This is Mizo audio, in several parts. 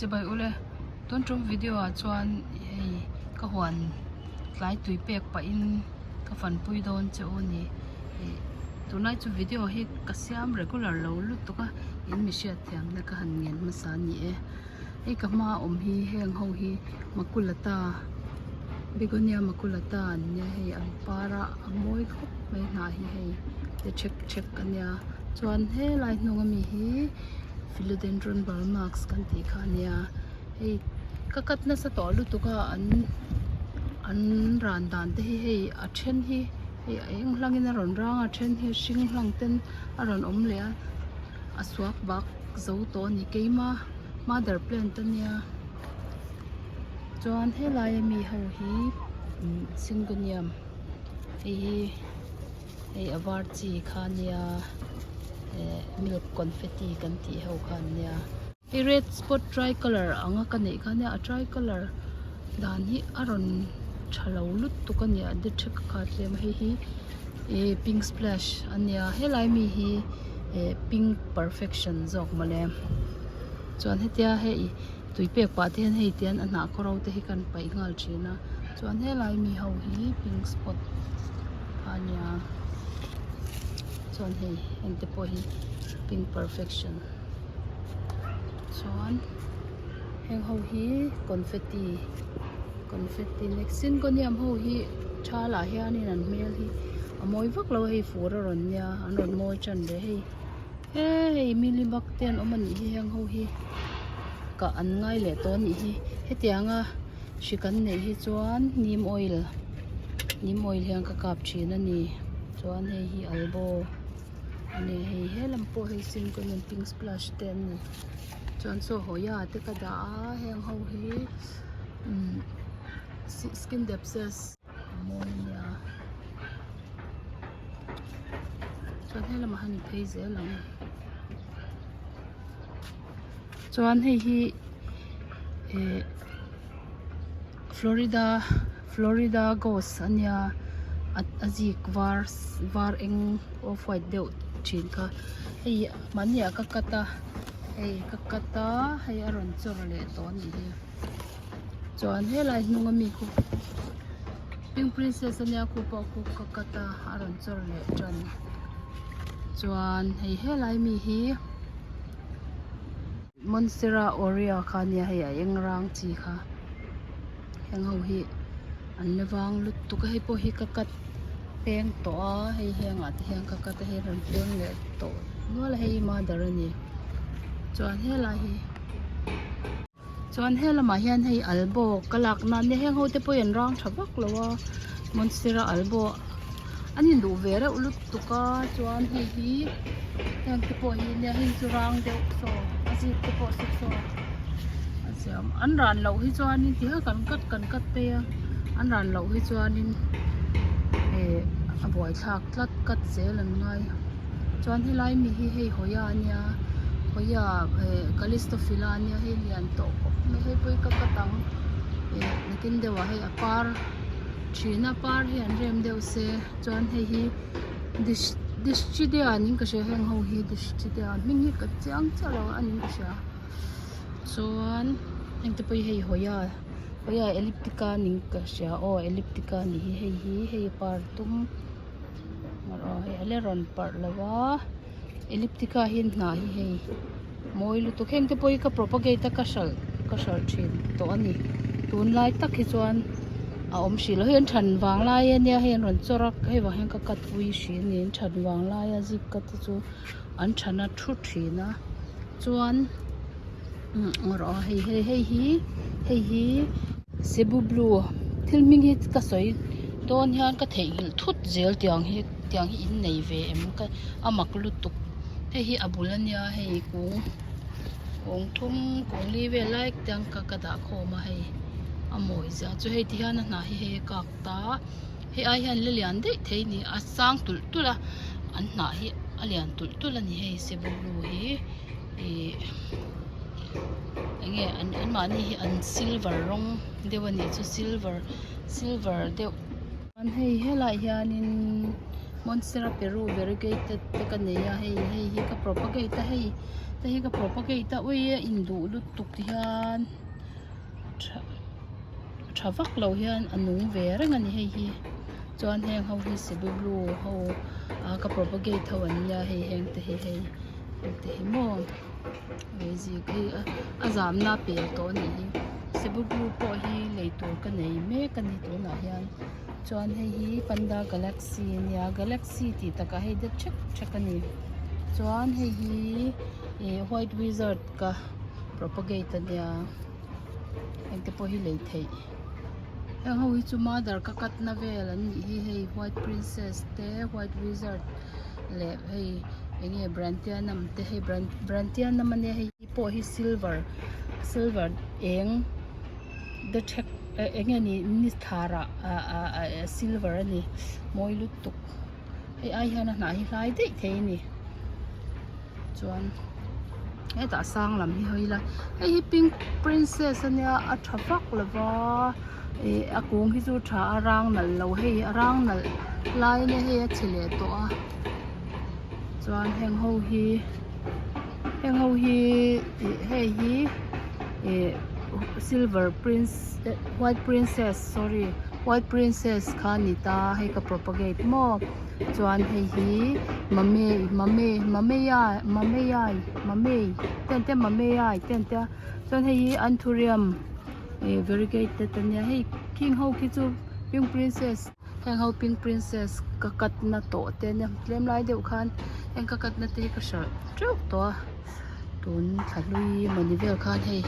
Chibai ule tun tum video ah chuan hei ka huan tlai tui pek pahin ka fanpui dawn che u a ni ih tunlai chu video hi ka siam regular lo lutuk a in mi hriat thiamna ka han ngen hmasa a ni e hei ka hma awm hi heng ho hi makulata begonia makulata an nia hei an par a a mawi khawp mai hnah hi hei ti thek thek a nia chuan helai hnung ami hi. Philodendron burmax kan tih kha a nia hei ka cut nasa tawh lutuk a an an ran dan te hi hei a then hi hei a eng hlangin a rawn rang a a then hi a hring hlang ten a rawn awm leh a a suak bak zo tawh a ni keima mother plant a nia chuan helai ami ho hi syngonium hei hi. Hei a var chi kha nia eh milk confetti kan tih ho kha an nia. Hei red spot tri colour anga ka neih kha nia a tri colour dan hi a rawn tha lo lutuk a nia a de thek kha tlem a hei hi eh pink splash a nia helai mi hi eh pink perfection zawk mawle chuan hetia hei tui pek pah te hian hei tian a hnah khaw ro te hi kan paih nghal thin a chuan helai mi ho hi pink spot a nia chuan hei heng te pawh hi pink perfection chuan heng ho hi confetti confetti next syngonium ho hi thal ah hianin an hmel hi a mawi vak lo a hei fur a rawn nia an rawn mawi tan leh hei. He hei mealybug te an awm a nih hi heng ho hi kah an ngai leh tawh a nih hi hetianga hri kan neih hi chuan neem oil neem oil hian ka kap thin a ni chuan hei hi albo a ni hei helam pawh hei syngonium pink splash te an ni chuan saw hawia te ka dah a heng ho hi umm skin depses. A mawi a nia chuan he lamah hian in phei zel ang chuan hei hi eh florida florida ghost a nia a zik var var eng off white deuh thin kha hei mahni ah ka cut a hei ka cut a hei a rawn chawr leh tawh a nih hi. Chuan helai hnung ami khu pink princess ania khu pawh khu ka cut a a rawn chawr leh tan chuan hei helai mi hi monstera aurea kha ania hei a eng rang chi kha heng ho hi an la vang lutuk a hei pawh hi ka cut peng tawh a hei hengah te hian ka cut a hei a rawn peng leh tawh nual a hei hi mother a ni chuan helai hi. Chuan he lamah hian hei albo ka lak na ania heng ho te pawh hi an rang tha vak lo a monstera albo an induh ve reuh lutuk a chuan hei hi heng te pawh hi nia heng chu rang deuh saw a zip te pawh saw saw a siam an ran loh hi chuanin ti kha kan cut kan cut phei a an ran loh hi chuanin eh a buaithlak tlat cut zel an ngai. Chuan helai mi hi hei Hoya ania Hoya eh Callistophila ania hei lian tawh khawp mai hei pawh hi ka cut ang eh nakin deuhah hei a par thin a par hi an rem deuh se chuan hei hi dish dischidia niin ka hria heng ho hi dischidia hming hi ka chiang chiah lo a niin ka hria chuan heng te pawh hi hei Hoya Hoya elliptica niin ka hria aw elliptica a nih hi hei hi hei a par tum. Hei a la rawn parh lo a elliptica hi hnah hi hei mawi lutuk heng te pawh hi ka propagate a ka hralh ka hralh thin tawh a ni tunlai tak hi chuan a awm hrih lo hei an than vang lai ania hei an rawn chawr a hei vang hian ka cut pui hrih a ni an that vang laia zip ka te chu an than a thu thin a chuan erawh hei hei hei hi hei hi cebu blue thil hming hi ka sawi dawn hian ka theihnghilh thut zel tiang hi tiang hi in nei ve em ka a mak lutuk hei hi a bul ania hei kung kung thum kung li vel lai tiang ka ka dah khawm a hei a mawi zia chu hei ti hian a hnah hi hei a kak ta hei ai hian la lian daih thei a ni a sang tulh tulh a an hnah hi a lian tulh tulh a ni hei cebu blue hi. Ihh enge an an mahni hi an silver rawng deuh a nih chu silver silver deuh chuan hei helaiah hianin Monstera peru variegated te ka nei a hei hei hi ka propagate a hei te hi ka propagate a ui a induh lutuk ti hian tha tha vak lo hian a nung ve reng a ni hei hi chuan heng ho hi sibu blue ho ah ka propagate ho an nia hei heng te hi hei heng te hi maw veizik hei a zamna a pel tawh a nih hi sibu blue pawh hi lei tur ka nei mek a ni tunah hian. Chuan hei hi panda galaxy a nia galaxy tih takah hei deuh thek thek a ni chuan hei hi ih white wizard ka propagate a nia heng te pawh hi lei theih heng ho hi chu mother ka cut na vel an nih hi hei white princess te white wizard leh hei eng nge brantianum te hei brantianum a nia hei pawh hi silver silver eng de thek eh eng nge ni ni tharah ah ah ah silver a ni mawi lutuk hei ai hian a hnah hi hlai daih thei a ni chuan hetah sang lam hi hawi ila hei hi pink princess a nia a tha vak lo va ih a kung hi chu tha a rang nalh lo hei a rang nalh lai ania hei a chhe leh tawh a chuan heng ho hi. Heng ho hi ih hei hi ih silver prince eh white princess sorry white princess kha a ni ta hei ka propagate maw chuan hei hi mame mame mameyai mameyai mamei te an tia mameyai te an tia chuan hei hi anthurium ih variegated ania hei khing ho khi chu pink princess. Heng ho pink princess ka cut na tawh te ania tlem lai deuh khan heng ka cut na te hi ka hralh teuh tawh a tun thla hlui mawni vel khan hei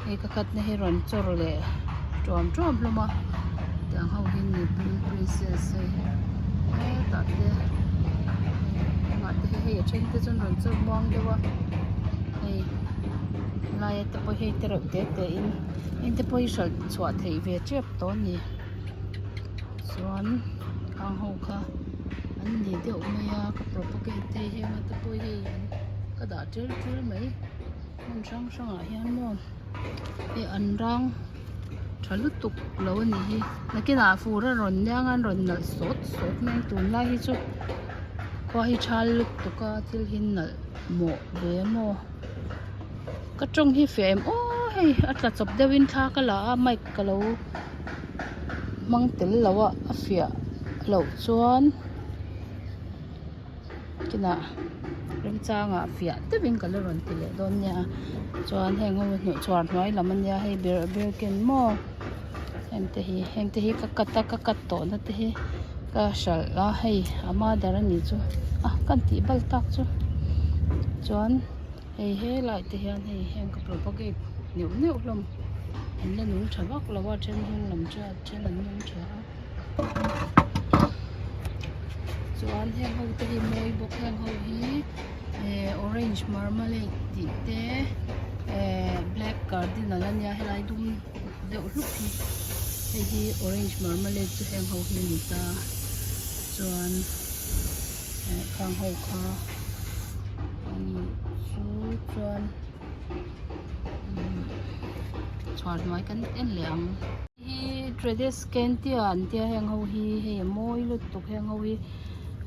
hei ka cut na hi rawn chawr leh tuam tuam hlawm a tiang ho hi ni pink princess hei hetah te hengah te hi hei a then te chuan rawn chawr muang deuh a hei laia te pawh hei te reuh te te in heng te pawh hi hralh chhuah theih ve tep tawh a ni. Chuan khang ho kha an ni deuh mai a ka propagate te heng a te pawh hei an ka dah tel tel mai hmun hrang hrangah hian maw hei an rang tha lutuk lo a nih hi nakinah fur a rawn niang a an rawn nalh sawt sawt mai a tunlai hi chu khua hi thal lutuk a thil hi nalh mawh ve maw ka tawng hi fiah em aw hei a tla chawp deuhin thla ka la a mic ka lo. Hmang tel lo a a fiah loh chuan kinah remchangah fiah deuhin ka la rawn ti leh dawn nia chuan heng ho hi chhuar hnuai lam ania hei ber ber ken maw heng te hi heng te hi ka cut a ka cut tawh na te hi ka hralh a hei a mother a nih chu a ka tih bal tak chu chuan. Hei helai te hian hei heng ka propagate neuh neuh hlawm an la nung tha vak lo a then hnung lam chu a then an nung tha a chuan heng ho te hi mawi bawk heng ho hi eh orange marmalade tih te eh black cardinal ania helai dum deuh hluk hi hei hi orange marmalade chu heng ho hi a ni ta chuan eh khang ho kha. Chu chuan chhuar hnuai kan en leh ang. Hi tradescantia an tia heng ho hi hei a mawi lutuk heng ho hi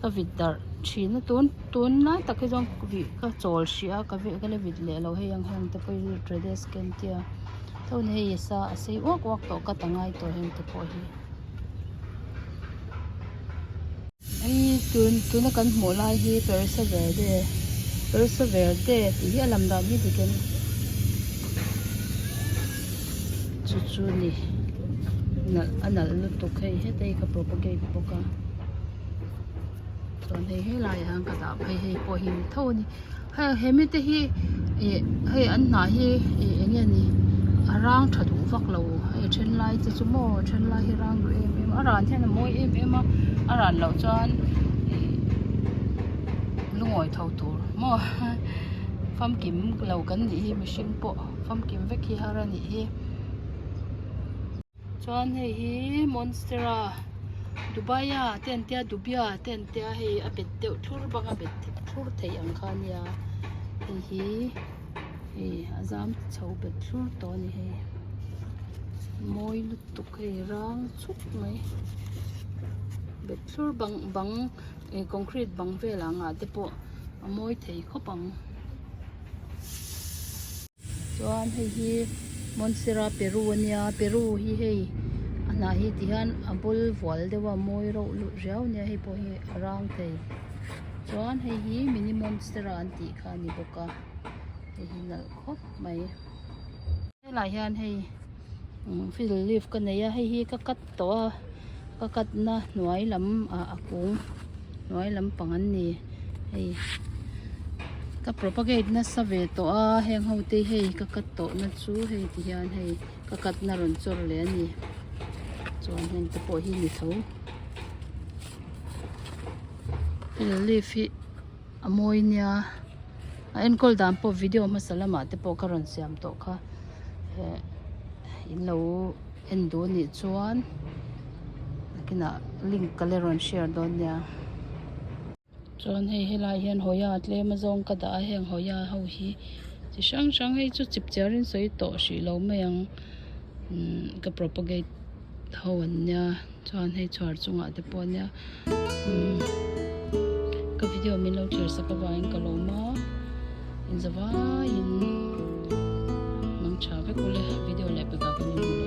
ka vit darh thin a tun tunlai tak hi chuan vih ka chawl hrih a ka ka la vit leh lo hei ang heng te pawh hi tradescantia tho ni hei a sa a sei uak uak tawh ka ta ngai tawh heng te pawh hi. Hei tun tuna kan hmuh lai hi Persa Verde Persa Verde tih hi a lam dan hi dik em chu chu ni nalh a nalh lutuk hei heta hi ka propagate bawk a chuan hei helaiah hian ka dah phei hei pawh hi tho a ni. Hei he mite hi ih hei an hnah hi ih eng nge ni a rang tha duh vak lo hei a then lai te chu maw a then lai hi rang duh em em a a ran hian a mawi em em a a ran loh chuan ih lungawi tho tur maw famkim lo kan nih hi mihring pawh famkim vek hi har a nih hi. Chuan hei hi monstera Dubaia te an tia Dubia te an tia hei a bet deuh thlur bang a bet thlur thei ang kha ania hei hi hei a zam chho bet thlur tawh a ni hei mawi lutuk hei rang chuk mai bet thlur bang bang. Ih concrete bang vel ang ah te pawh a mawi thei khawp ang. Chuan hei hi Monstera Peru a nia Peru hi hei a hnah hi ti hian a bul vual deuh a mawi reuh luh riau a nia hei pawh hi a rang thei chuan hei hi mini monstera an tih kha a ni bawk a hei hi nalh khawp mai helaiah hian hei fiddle leaf ka nei a hei hi ka cut tawh a ka cut na hnuai lam ah a kung hnuai lampang an ni hei ka propagate nasa ve tawh a heng ho te hei ka cut tawh na chu hei ti hian hei ka cut na rawn chawr leh a ni chuan heng te pawh hi ni tho fiddle leaf hi a mawi nia a enkawl dan pawh video hmasa lamah te pawh ka rawn siam tawh kha eh in lo en duh anih chuan nakinah link ka la rawn share dawn nia chuan hei helai hian hawia tlem a zawng ka dah a heng hawia ho hi chi hrang hrang hei chu chip chiar in sawi tawh hrih lo mai ang umm ka propagate ho an nia chuan hei chhuar chungah te pawh ania umm ka video min lo thlir sak avangin ka lawm a inzavaiin mang tha vek ule video leh pekah kan inhmu leh.